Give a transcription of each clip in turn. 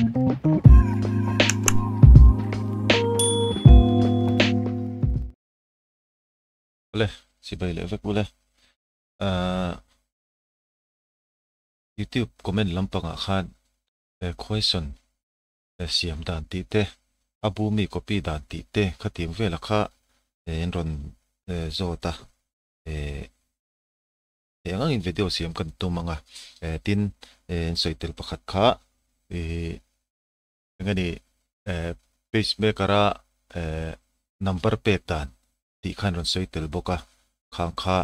Awle, chibai leh vek ule. Ahh YouTube comment lampangah khan question siam dan tih te, a bu mi copy dan tih te khatiang vela kha in rawn zawt a. Eng angin video siam kan tum ang a, tin in sawi tel pakhat kha ih eng nge ni pacemaker a number pek dan tih khan rawn sawi tel bawk a, khang kha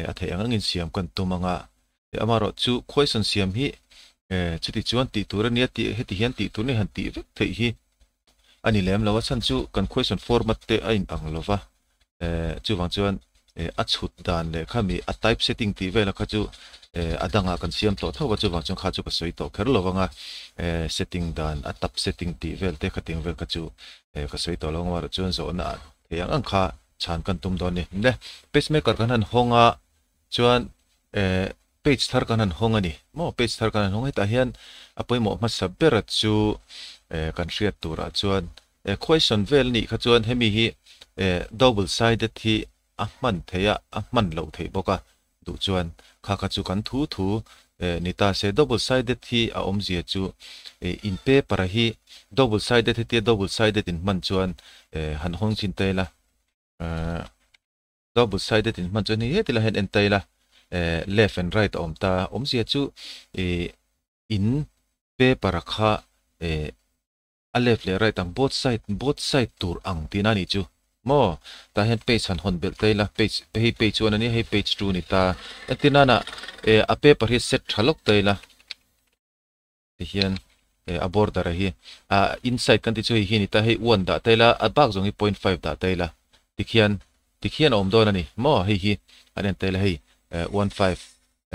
a theih ang angin siam kan tum ang a, amaherawh chu question siam hi chuti chuan tih tur a nia tih heti hian tih tur ni han tih vek theih hi a ni lem lo a, chhan chu kan question format te a inang lo va. Chuvang chuan a chhut dan leh khami a type setting tih vela kha chu a dangah kan siam tawh tho a, chuvang chuan kha chu ka sawi tawh kher lo vang a, setting dan a tab setting tih vel te khatiang vel kha chu ka sawi tawh lo ang amaherawh chuan zawhna ah thei ang ang kha chhan kan tum dawn a ni. Le pacemaker kan han hawng a chuan page thar kan han hawng a ni maw page thar kan han hawng hetah hian a pawimawh hmasa bera chu kan hriat turah chuan Question vel nih kha chuan hemi hi double sided hi a hman theih a, a hman loh theih bawk a, duh chuan kha kha chu kan thu thu ni ta se. Double sided hi a awmzia chu in paper hi double sided hetia double sided in hman chuan han hawng chin ta ila, double sided in hman chuan hei heti lai hian en ta ila left and right a awm ta, awmzia chu in paper kha A left leh right ang both side both side tur ang tihna a nih chu maw? Tah hian page han hawn belh ta ila page hei page one a nia hei page two a ni ta entir nana eh a paper hi set tha lawk ta ila tihian eh a border a hi ah inside kan tih chu hei hi a ni ta hei one dah ta ila a bak zawng hi point five dah ta ila tikhian tikhian a awm dawn a ni maw hei hi an en ta ila hei eh one five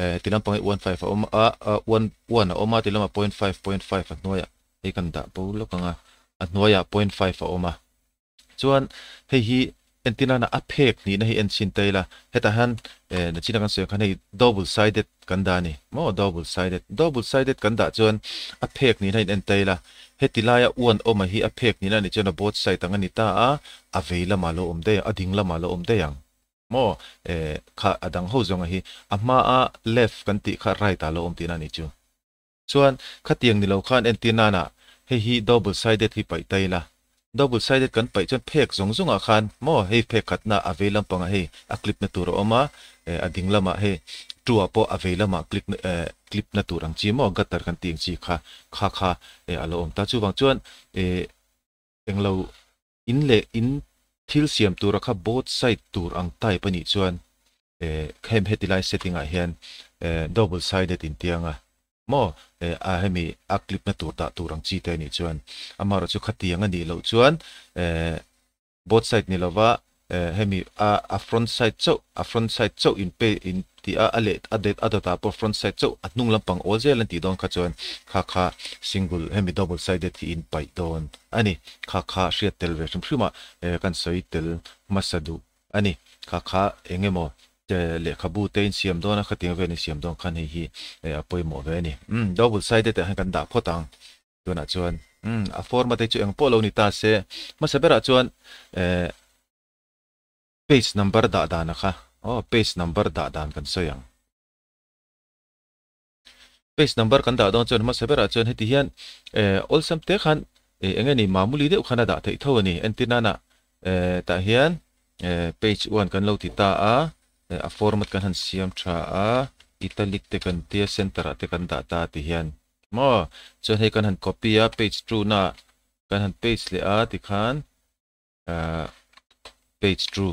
eh ti lampang hi one five a awm a one one a awm a ti lamah point five point five a hnuaiah hei kan dah bo lawk ang a, a hnuaiah point five a awm a. Chuan hei hi entir nana a phek nihna hi en chhin ta ila, hetah hian eh nachina kan sawi ang khan hei double sided kan dah a ni maw, double sided, double sided kan dah chuan a phek nihna in en ta ila, heti laia uan awma hi a phek nihna a nih chuan a both side ang a ni ta a, a vei lamah a lo awm daih ang, a ding lamah a lo awm daih ang maw, eh kha a dang ho zawnga hi a hmaa left kan tih kha right ah a lo awm tihna a nih chu. Chuan, khatiang ni lo khan entir nana hei hi double sided hi paih ta ila. Double sided kan paih chuan phek zawng zawngah khan maw hei phek khatna a vei lampangah hei a clip na tur a awm a, eh a ding lamah hei two ah pawh a vei lamah click eh clip na tur ang chi maw gutter kan tih ang chi kha kha kha eh a lo awm ta. Chuvang chuan eh englo in leh in thil siam tura kha both side tur ang type a nih chuan eh hem heti lai setting ah hian eh double sided in tiang a maw eh a hemi a clip na tur dah tur ang chi te a nih chuan amaherawh chu khatiang a nih loh chuan eh both side ni lova eh hemi a a front side chauh a front side chauh in pe in tih a a leh a det a dawtah pawh front side chauh a hnung lampang awl zel an tih dawn kha chuan kha kha single hemi double sided hi in paih dawn a ni kha kha hriat tel ve hrim hrim a eh kan sawi tel hmasa duh a ni. Kha kha eng emaw lehkhabu te in siam dawn a, khatiang vel in siam dawn khan hei hi a pawimawh ve a ni. Umm double sided ah hian kan dah phawt ang tunah chuan. Umm a format hi chu eng pawh lo ni ta se, hmasa berah chuan eh page number dah dan a kha aw page number dah dan kan sawi ang. Page number kan dah dawn chuan hmasa berah chuan heti hian eh awlsam te khan eh eng nge ni mamuli deuh khan a dah theih tho a ni. Entir nana eh tah hian eh page one kan lo ti ta a, eh a format kan han siam tha a, italic te kan tia center ah te kan dah ta ti hian maw chuan hei kan han copy a page two na kan han paste leh a tikhan eh page two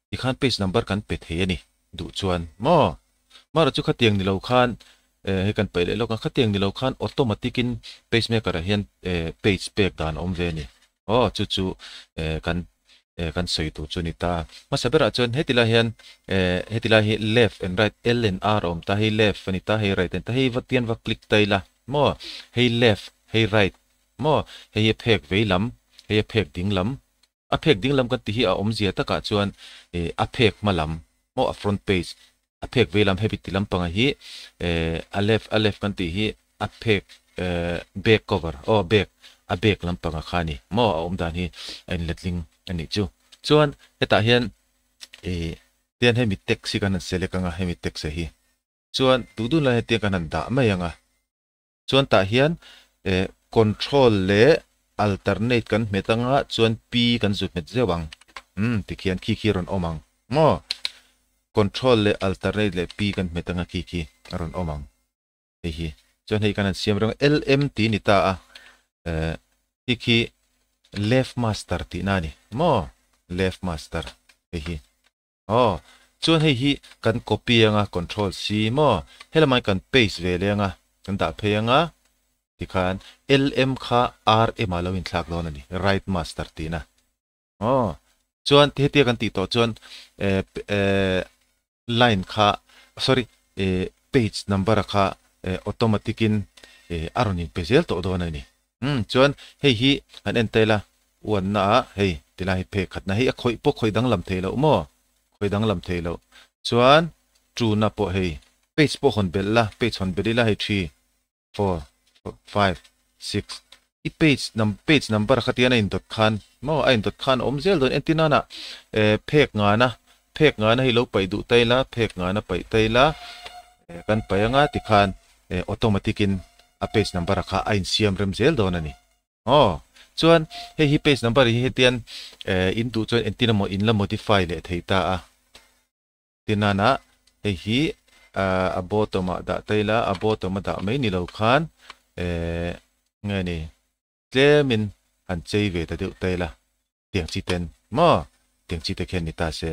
tikhan page number kan pe thei a ni duh chuan maw mara chu khatiang ni lo khan eh hei kan paih leh lawk ang khatiang ni lo khan automatic in page maker ah hian eh page pek dan a awm ve a ni aw chu chu eh kan eh kan sawi tur chu a ni ta hmasa berah chuan heti lai hian eh heti lai hi left and right L and R a awm ta hei left a ni ta hei right a ni ta hei va tian va click ta ila maw hei left hei right Maw, hei hi a phek vei lam, hei a phek ding lam. A phek ding lam kan ti hi a awmzia takah chuan eh a phek hma lam, maw a front page, a phek vei lam hemi ti lampanga hi eh a left a left kan tih hi a phek Back cover aw back a back lampanga kha a ni maw a awm dan hi a inletling a nih chu. Chuan hetah hian ih tian hemi text hi kan han select anga hemi text a hi chuan duh dun lai hetiang kan han dah mai anga chuan tah hian eh control leh alternate kan hmet anga chuan p kan zu hmet zeuh ang umm tikhian khi khi a rawn awm ang maw control leh alternate leh p kan hmet anga khi khi a rawn awm ang. Hei hi chuan hei kan han siam reng a LM tih a ni ta a eh hi khi left master tihna a ni maw left master hei hi aw chuan hei hi kan copy anga control C maw helamah hian kan paste ve leh anga kan dah phei anga tikhan LM kha RM ah lo inthlak dawn a ni right master tihna aw chuan hetia kan tih tawh chuan eh eh line kha sorry eh page number a kha eh automatic in eh a rawn in pe zel tawh dawn a ni. Umm chuan hei hi han en ta ila uan na ah hei tilai hi phek khatna hei a khawih pawh khawih danglam thei loh maw khawih danglam thei loh chuan two na pawh hei page pawh hawn belh la page hawn belh ila hei three four, five, six i page num page number kha tian a indawt khan maw a indawt khan a awm zel dawn entir nana eh phek ngana phek ngana hi lo paih duh ta ila phek ngana paih ta ila eh kan paih anga tikhan eh automatic in a page number kha a insiam rem zel dawn a ni aw chuan hei hi page number hi hetian eh in duh chuan entir emaw in la modify leh thei ta a. Tinana hei hi a bottom ah dah ta ila, a bottom a dah mai ni lo khan eh nge ni tlemin han chei ve ta deuh ta ila tiang chi ten maw tiang chi te khian ni ta se.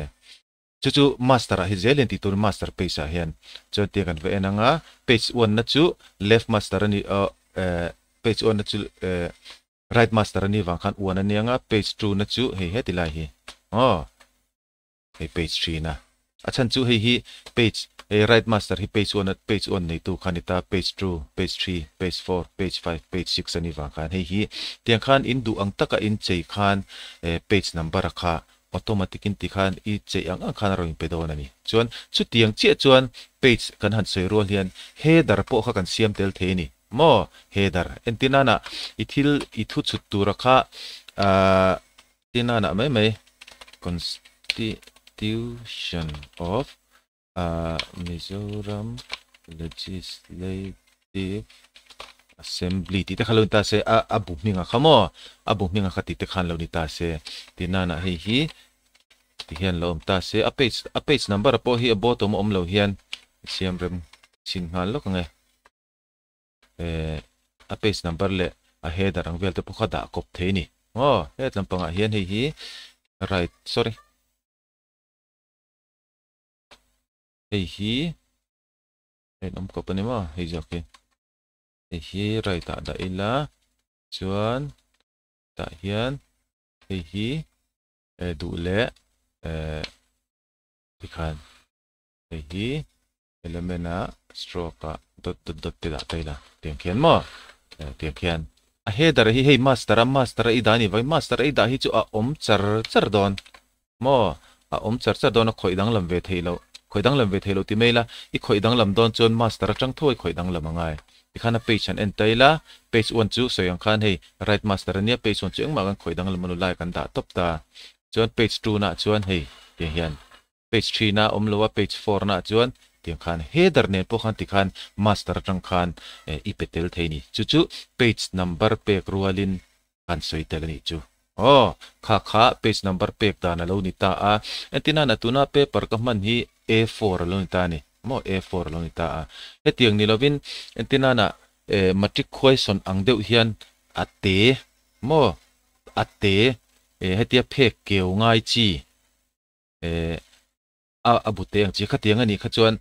Chu chu master ah hi zel hian tih tur master page ah hian chuan tiang kan va en ang a, page one na chu left master a ni aw eh page one na chu eh right master a nih vang khan one a nia nga, page two na chu hei heti lai hi aw. Hei page thin a. A chhan chu hei hi page hei right master hi page one page one neitu kha a ni ta page two page three page four page five page six a ni vang khan hei hi tiang khan in duh ang taka in chei khan eh page number a kha automatic in ti khan i chei ang ang khan a rawn in pe dawn a ni. Chuan chutiang chiah chuan page kan han sawi rual hian header pawh kha kan siam tel thei a ni maw header entir nana i thil i thu chhut tura kha ahh Tinana mai mai Constitution of Mizoram Legislative Assembly tih te kha lo ni ta se a a bu hming a kha maw a bu hming a kha tih te khan lo ni ta se Tinana hei hi ti hian lo awm ta se a page a page number pawh hi a bottom a awm lo hian siam rem chhin nghal lawk ang e. Eh a page number leh a header ang vel te pawh kha dah kawp thei a ni. Aw het lampangah hian hei hi right sorry hei hi a inawm kawp a ni maw hei zawk hi hei hi right ah dah ila chuan tah hian hei hi eh duh leh eh tikhan hei hi element ah stroke ah dot dot dot te dah ta ila tiang khian maw tiang khian a header hi hei master a master a i dah a ni vai master a i dah hi chu a awm char char dawn maw a awm char char dawn a khawih danglam ve theih loh khawih danglam ve theih loh ti mai ila i khawih danglam dawn chuan master atang tho i khawih danglam a ngai tikhan a page han en ta ila page one chu sawi ang khan hei right master a nia page one chu engmah kan khawih danglam a nu lai kan dah tawp ta chuan page two nah chuan hei tiang hian Page three na awm lo a, page four na chuan tiang khan header nen pawh khan tikhan master atang khan i pe tel thei ni. Chu chu page number pek rualin kan sawi tel a nih chu. Aw, kha kha page number pek dan a lo ni ta a. Entirnan a tuna paper ka hman hi A4 a lo ni ta a ni. Maw A4 a lo ni ta a. Hetiang ni lovin entirnan ah matric question ang deuh hian a te maw a te hetia phek keu ngai chi eh a a bu te ang chi khatiang a nih kha chuan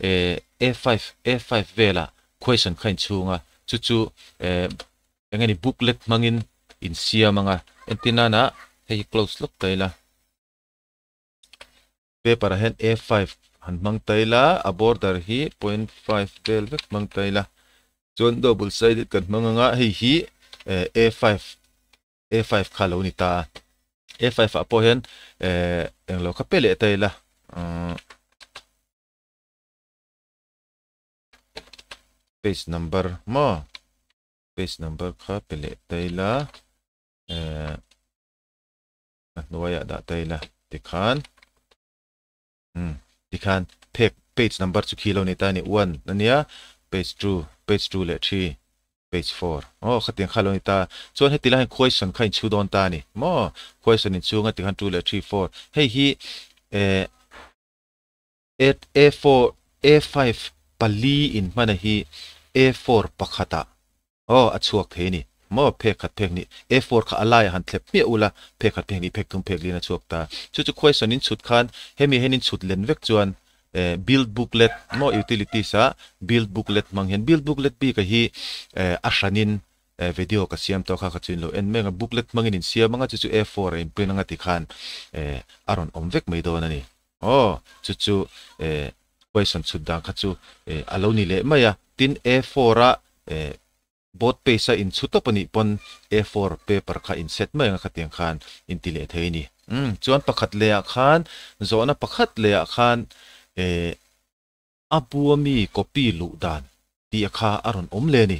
eh A five A five vela question kha inchhung a chu chu eh eng nge ni booklet hmangin insiam ang a entir nana hei hi close lawk ta ila paper ah hian A five han hmang ta ila a border hi point five vel vek hmang ta ila chuan double sided kan hmang ang a hei hi eh A five A five kha lo ni ta a, A five ah pawh hian eh englo kha pe leh ta ila umm page number maw. Page number kha pe leh ta ila eh a hnuaiah dah ta ila tikhan umm tikhan phek page number chu khi lo ni ta a ni one ania page two page two leh three page four aw khatiang kha lo ni ta chuan heti lai hian question kha inchhu dawn ta a ni maw question inchhunga tikhan two leh three four hei hi eh A four A five pali in hmana hi A four pakhatah aw a chhuak thei a ni maw phek khat phek nih A four kha a laiah han thlep hmiah ula phek khat phek nih phek thum phek lian a chhuak ta. Chu chu question in chhut khan hemi hian in chhut len vek chuan eh build booklet maw utilities ah build booklet hmang hian build booklet bik a hi eh a hranin Eh video ka siam tawh kha ka chuin lo en mek a, booklet hmangin in siam anga chu chu A four a in print anga ti khan eh a rawn awm vek mai dawn a ni. Aw chu chu eh question chhut dan kha chu eh a lo ni leh mai a, tin A four a eh board page a in chhu tawp a nih pawn A four paper kha in set mai anga khatiang khan in ti leh thei a ni. Umm chuan pakhat leh ah khan zawhna pakhat leh ah khan eh A bu ami copy luh dan tih a kha a rawn awm le ni.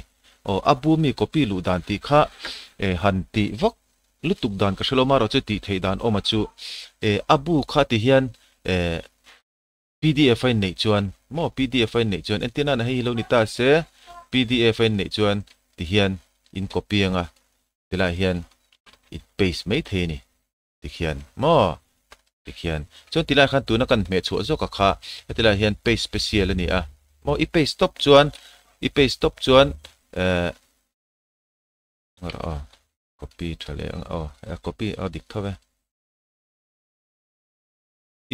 Aw, a bu ami copy luh dan tih kha eh han tih vak lutuk dan ka hre lo marawh chu tih theih dan awm a chu eh a bu kha ti hian eh pdf a inneih chuan maw pdf a inneih chuan entir nana hei hi lo ni ta se pdf a inneih chuan ti hian in copy anga tilai hian in paste mai thei a ni. Tikhian maw? Tikhian. Chuan tilai khan tuna kan hmeh chhuah zawk a kha hetilai hian paste special a ni a. Maw i paste tawp chuan i paste tawp chuan eh aw copy tha leh ang aw copy aw dik tho e.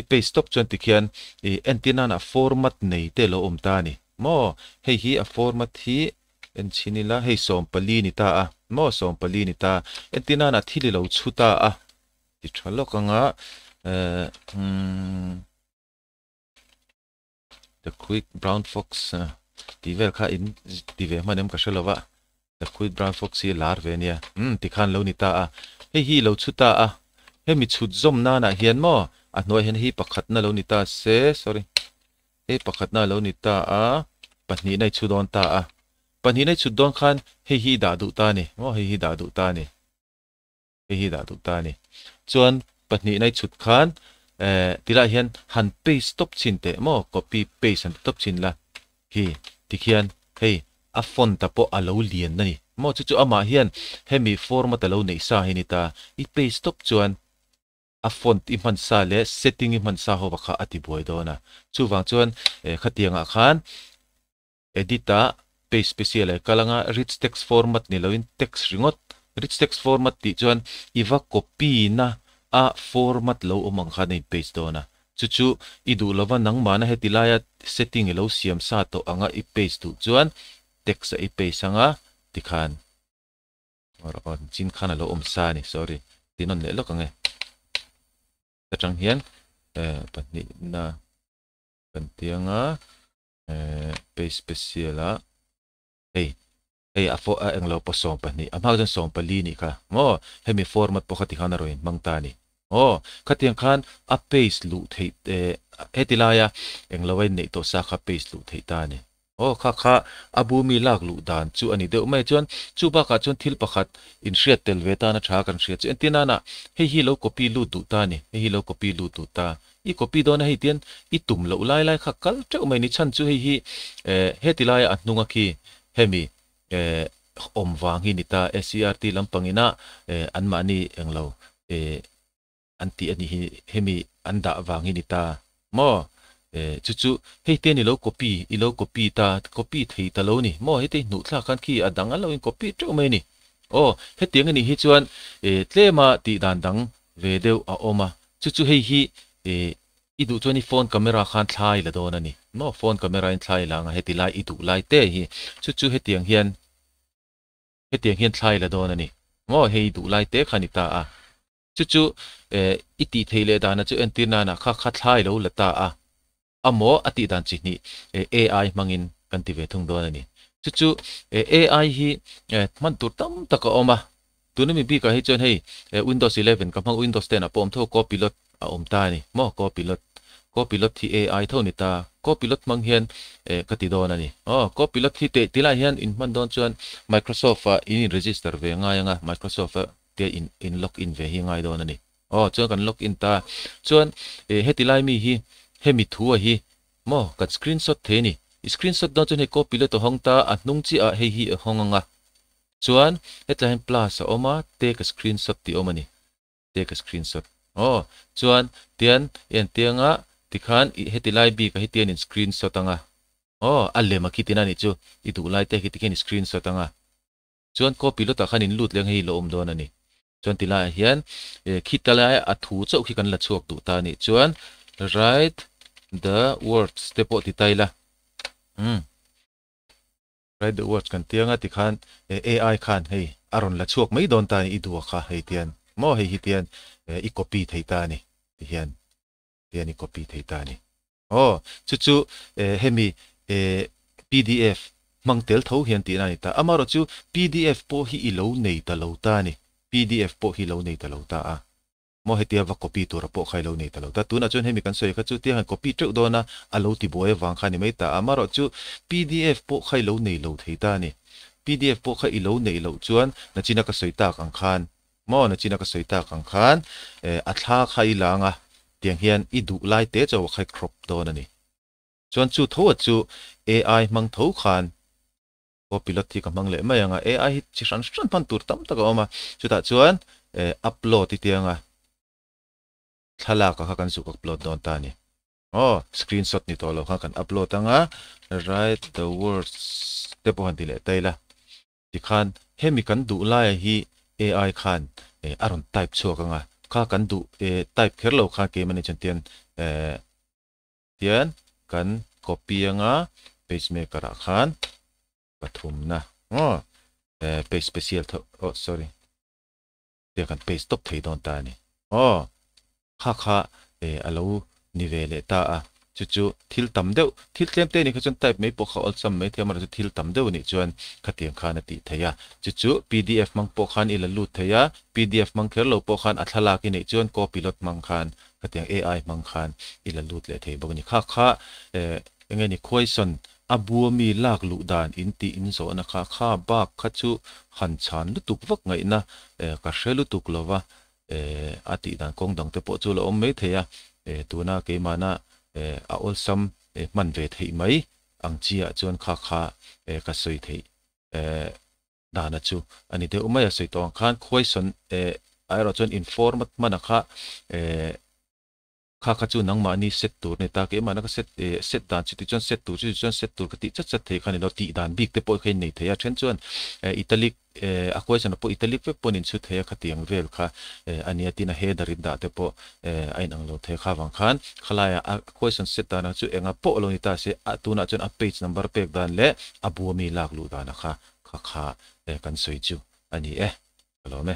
I paste tawp chuan tikhian i entir nana format nei te lo awm ta a ni. Maw hei hi a format hi en chhin ila hei 14 ni ta a maw 14 ni ta entir nana thil i lo chhu ta a ti tha lawk anga eh umm the quick brown fox tih vel kha in ti ve hman em ka hre lo va the quick brown fox hi lar ve ania umm tikhan lo ni ta a hei hi i lo chhu ta a hemi chhut zawm nanah hian maw a hnuaiah hian hei pakhatna lo ni ta se sorry hei pakhatna lo ni ta a pahnihna i chhu dawn ta a pahnihna i chhut dawn khan hei hi i dah duh ta a ni maw hei hi i dah duh ta a ni. Hei hi dah duh ta a ni. Chuan pahnihna i chhut khan eh tilai hian han paste tawp chhin teh maw copy paste han ti tawp chhin la hi tikhian hei a font a pawh a lo lian a ni maw chu chu amah hian hemi format a lo neih sa hi ni ta i paste tawp chuan a font i hman sa leh setting i hman sa ho kha a ti buai dawn a chuvang chuan eh khatiangah khan Edit ah page special ah i kal anga rich text format ni loin text ringawt rich text format tih chuan i va copy na a format lo awm ang khan a in paste dawn a chu chu i duh lova nangmahna heti laia setting i lo siam sa tawh anga i paste duh chuan text ah i paste anga tikhan aw chin khan a lo awm sa a ni sorry ti nawn leh lawk ang e atang hian eh pahnihna kan tianga eh page special a hei hei a fo a englo pawh 12 a hma chuan 14 nih kha maw hemi format pawh kha tikhan a rawn inhmang ta a ni aw khatiang khan a page luh theih eh heti laia englo a inneih tawh sa kha page luh theih ta a ni aw kha kha a bu mi lak luh dan chu a ni deuh mai chuan chu bakah chuan thil pakhat inhriat tel ve tan a tha kan hria chu entir nana hei hi lo copy lut duh ta a ni hei hi lo copy lut duh ta I copy dawn a hei tian i tum loh lai lai kha kal teuh mai ni chhan chu hei hi eh heti laia a hnunga khi hemi eh awm vang hi ni ta SCERT lampang ina eh anmahni englo eh an tih a ni hi hemi an dah vang hi ni ta maw eh chu chu hei tian i lo copy i lo copy ta copy thei ta lo ni maw heti hnuh thlak khan khi a dang an lo in copy teuh mai ni aw hetiang a nih hi chuan eh tlema tih dan dang ve deuh a awm a, chu chu hei hi ih i duh chuan i phone camera khan thla i la dawn a ni maw, phone camera in thla i la ang a heti lai i duh lai te hi chu chu hetiang hian hetiang hian thla i la dawn a ni maw, hei i duh lai te kha ni ta a, chu chu eh i tih theih leh dana chu entir nana kha kha thla i lo la ta a, a maw a tih dan chi hnih AI hmangin kan ti ve thung dawn a ni. Chu chu AI hi hman tur tam tak a awm a, tuna mi bikah hi chuan hei Windows 11 ka hmang Windows 10 ah pawh awm tho Copilot a awm ta a ni maw Copilot. Copilot hi AI tho ni ta. Copilot hmang hian ka ti dawn a ni. Aw, Copilot hi teh tilai hian in hman dawn chuan Microsoft ah in in register ve ngai anga, Microsoft a te in in log in ve hi ngai dawn a ni. Aw, chuan kan log in ta. Chuan heti lai mi hi hemi thu a hi maw kan screenshot thei a ni. I screenshot dawn chuan hei Copilot a hawng ta, a hnung chiah ah hei hi a hawng anga. Chuan hetlai hian plus a awm a, take a screenshot tih a awm a ni. Take a screenshot. Aw, chuan tian i en tianga tikhan i heti lai bik ah hi tian in screenshot anga. Aw, a lem a khi tina nih chu i duh lai te khi tikhian i screenshot anga. Chuan copilot ah khan in lut leng hei lo awm dawn a ni. Chuan ti laiah hian khi ta lai a thu chauh khi kan la chhuak duh ta a nih chuan write the words te pawh ti ta ila. Umm. Write the words kan tiang a tikhan AI khan hei a rawn la chhuak mai dawn ta a ni i duh a kha hei tian maw hei hi tian i copy thei ta a ni ti hian tian i copy thei ta a ni. Aw chu chu hemi pdf hmang tel tho hian tihna a ni ta. Amaherawh chu pdf pawh hi i lo nei ta lo ta a ni. Pdf pawh hi i lo nei ta lo ta a. Maw hetia va copy tura pawh kha i lo nei ta lo ta. Tunah chuan hemi kan sawi kha chu tia han copy teuh dawn a, a lo ti buai avang kha a ni mai ta. Amaherawh chu pdf pawh kha i lo nei lo thei ta a ni. Pdf pawh kha i lo neih loh chuan nachina ka sawi tak ang khan maw nachina ka sawi tak ang khan a thla kha i la ang a, tiang hian i duh lai te chauh a kha i crop dawn a ni. Chuan chu tho a chu AI hmang tho khan Copilot hi ka hmang leh mai ang a, AI hi chi hran hran hman tur tam tak a awm a, chutah chuan upload i tiang a, thlalak a kha kan zuk upload dawn ta a ni. Aw, screenshot ni tawh lo khan kan upload ang a, write the words te pawh han ti leh ta ila, tikhan hemi kan duh laia hi AI khan a rawn type chhuak ang a, kha kan duh type kher lo khan keimahni chuan tian Tian kan copy anga pagemaker ah khan pathumna aw page special tho oh sorry tiang kan paste tawp thei dawn ta a ni aw kha kha a lo ni ve leh ta a chu chu thil tam deuh thil tlem te ni kha chuan type mai pawh kha awlsam mai thei a amaherawhchu thil tam deuh anih chuan khatiang khan a tih theih a chu chu pdf hmang pawh khan i la lut thei a pdf hmang kher lo pawh khan a thlalak i neih chuan copilot hmang khan Khatiang AI hmang khan i la lut leh thei bawk a ni. Kha kha eng nge ni question a bua mi lak luh dan in tih in zawhna kha kha bak kha chu han chhan lutuk vak ngaihna ka hre lutuk lo va, a tih dan kawng dang te pawh chu la awm mai thei a, tuna keimahna a awlsam hman ve theih mai ang chi ah chuan kha kha ka sawi theih dana chu a ni deuh mai a sawi tawh ang khan question eh erawh chuan informat hmana kha eh kha kha chu nangmahni set tur a ni ta keimahna ka set eh set dan chu tichuan set tur chu tichuan set tur ka tih chat chat thei kha a ni lo tih dan bik te pawh kha in nei thei a then chuan eh italic eh a question ah pawh italic vek pawh an inchhut thei a khatiang vel kha eh a nia tin a header in dah te pawh eh a inang lo thei kha avang khan khalaiah a question set danah chu enga pawh lo ni ta se a tunah chuan a page number pek dan leh a bua mi lak luh danah kha Kha kha e kan sawi chu a ni e, ka lawm e.